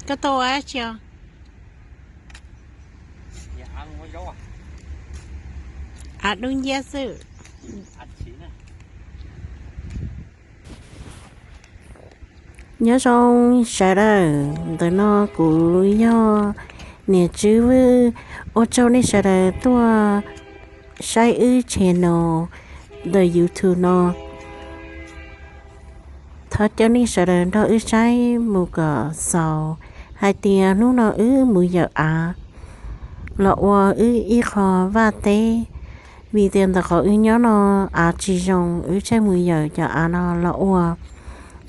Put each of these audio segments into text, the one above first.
Koj tuaj ua dab tsi os? Av dub nciab xwb. Nyob zoo sawv daws, ntawm no kuv yog niam Tswv Vwj. Ua tsaug nej sawv daws tuaj saib wb channel ntawm YouTube no. Thov caw nej sawv daws nrog wb saib mus kom xaus hais tias hnub no wb mus yawm av los ua wb ib qho vaj teb, vim tias ntawm qhov wb nyob no av tsis zoo, wb thiaj mus yawm cov av no los ua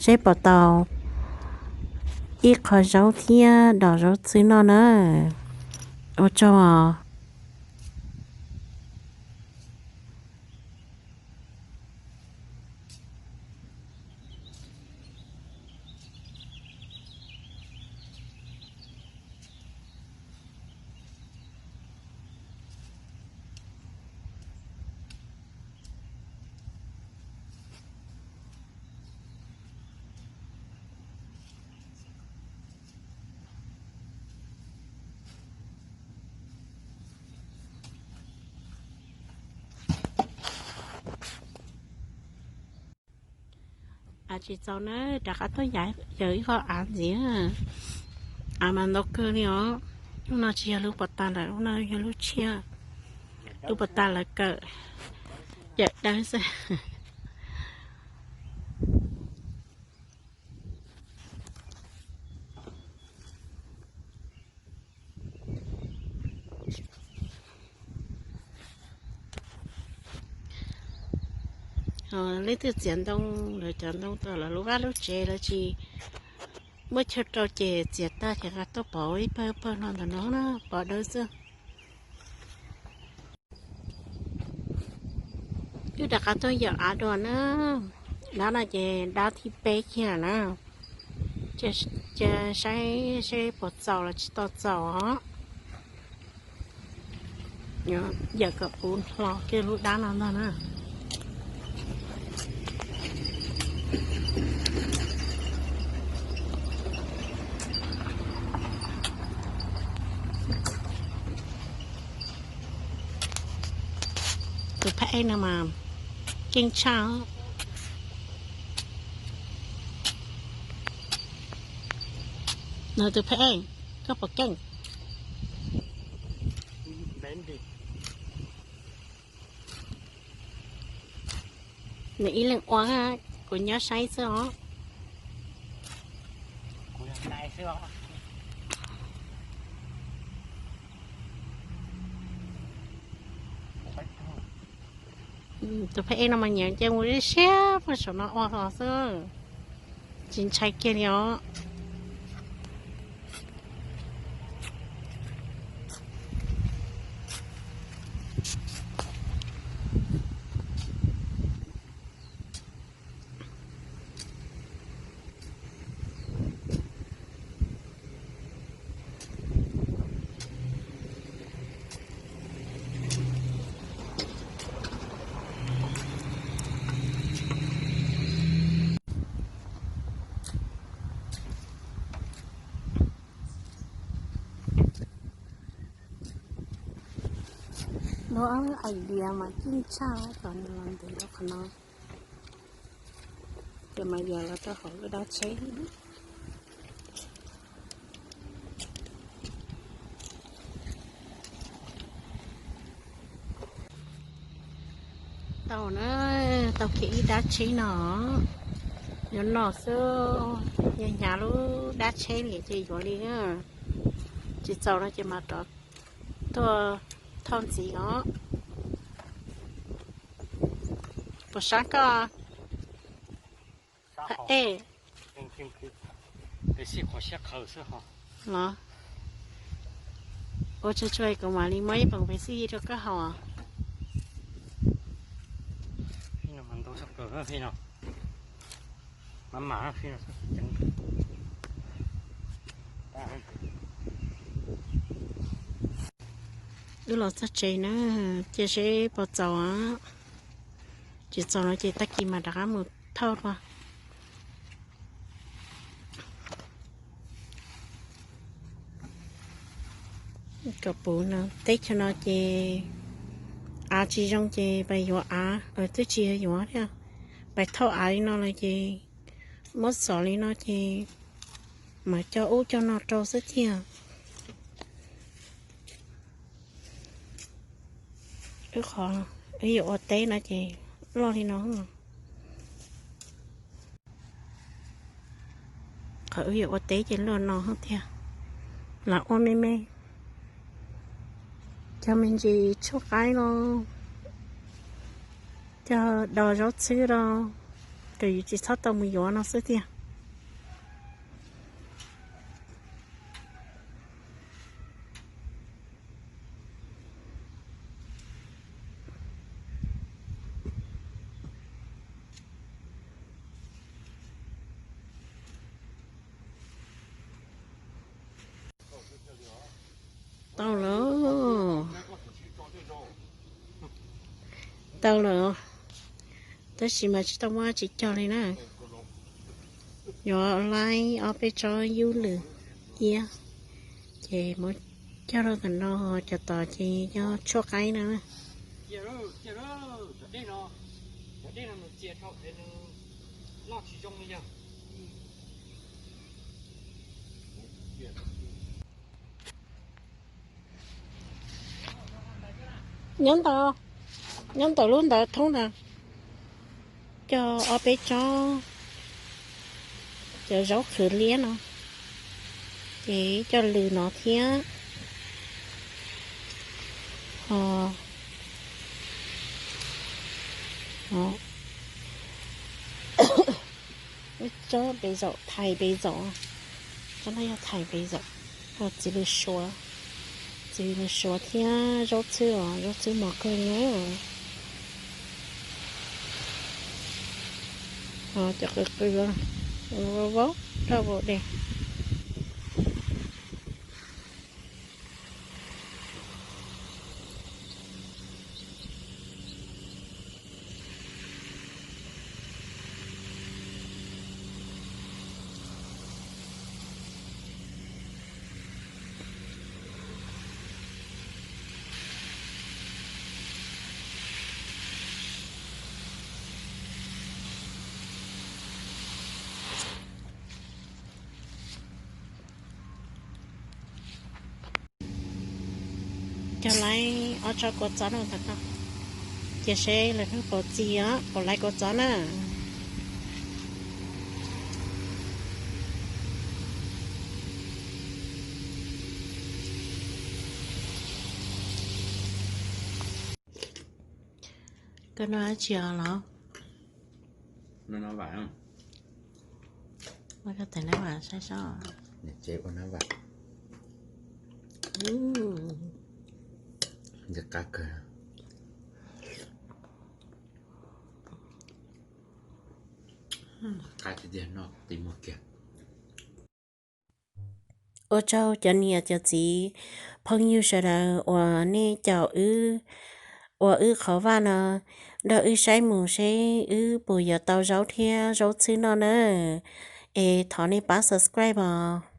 seb puas tau ib qho zaub thiab dos zaub txhwb noj na. Ua tsaug os. Av tsis txaus na, rov qab tuaj yawm ib qho av ntxiv. Av mas ntau kawg li os. Lub no tsis yog lub pov tas lawm, lub no yog lub tshiab. Lub pov tas lawv kawm yawm dawb xwb. Leej twg txiav ntoo, lawv cov ntoo tom lawv lub vaj lub tsev lawv tsis muaj chaw rau ces txiav tag ces nqa tuaj pov ib pawg pawg no ntawm no na, pov dawb xwb. Wb rov qab tuaj yawm av dua na. Dab no ces dab thib peb kiag na. Cia saib seb puas txaus los tsis tau txaus os. Yawm kom puv hlo kiag lub dab no ntag na. Tus phab ej no mas keej tshaj. No tus phab ej, koj puas keej? Nws ib leeg ua, kuv nyob saib xwb os. Tus phab ej no mas nyiam nce mus siab puag saum no ua hlo xwb, tsis ntshai kiag li os. Lub ais diav mas ceeb tshaj, cov nws los ntev rau qhov no. Ces mas yog los rau hauv lub dab tsheb. Tau na, tau kiag ib dab tsheb no, yuav noj xwb, hnyav hnyav lub dab tsheb li ces yuav li na. Tsis txaus no ces mas rov tuaj thauj ntxiv os. Puas sab koj? Ej, los ua tsuag tsuag kuv mam li muab ib poom pes xij rau koj haus. Wb los txog tsev na, cia seb puas txaus. Tsis txaus no ces tag kis mas rov qab mus thauj dua. Kom puv no, teb chaws no ces av tsis zoo ces pais yuav av, twb tsis yog yuav thiab, pais thauj av li no lawm ces muab xov li no ces mam coj ub coj no rau xwb tiag. Wb qhov wb yuav ua teb no ces loj li no. Qhov wb yuav ua teb ces loj no thiab. Lam ua me me, cog me ntsis tshuaj qaib los, cog do zaub txhwb los, kom yus tsis txhob tau mus yuav no xwb tiag. Tau lawm, tau lawm, tab sis mas tsis tau muab tsis cog li na. Yuav laib ob peb tsob yub lwm iab, ces muab cog rau tom no, cov tod ces cog tshuaj qaib no. Nyob ntawm, nyob ntawm lub ntawd thoob ntawd, cog ob peb tsob cov zaub qhwv liab no, ces coj lwm no thiab. Ho tsob pes zaum, thais pes zaum, tsob no yog thais pes zaum, txiv lws suav, txiv lws suav thiab zaub txhwb os, zaub txhwb mos kawg nyob. Cov qw qw, vau vau, roj vau dej. Cog laib ob tsob kua txob no ntag, cia seb lawv hnub puas txi os, puas laib kua txob na. Koj noj dab tsi os los? Ua koj tais nab vam saib seb. Ua nab vam. Nws qab kawg. Qab tiag tiag, noj qis muag kiag. Ua tsaug cov niam cov txiv phooj ywg sawv daws uas nej caum wb ua wb qhov vaj no, nrog wb saib mus seb wb puas yuav tau zaub thiab zaub txhwb noj na. Es thov nej pab subscribe os.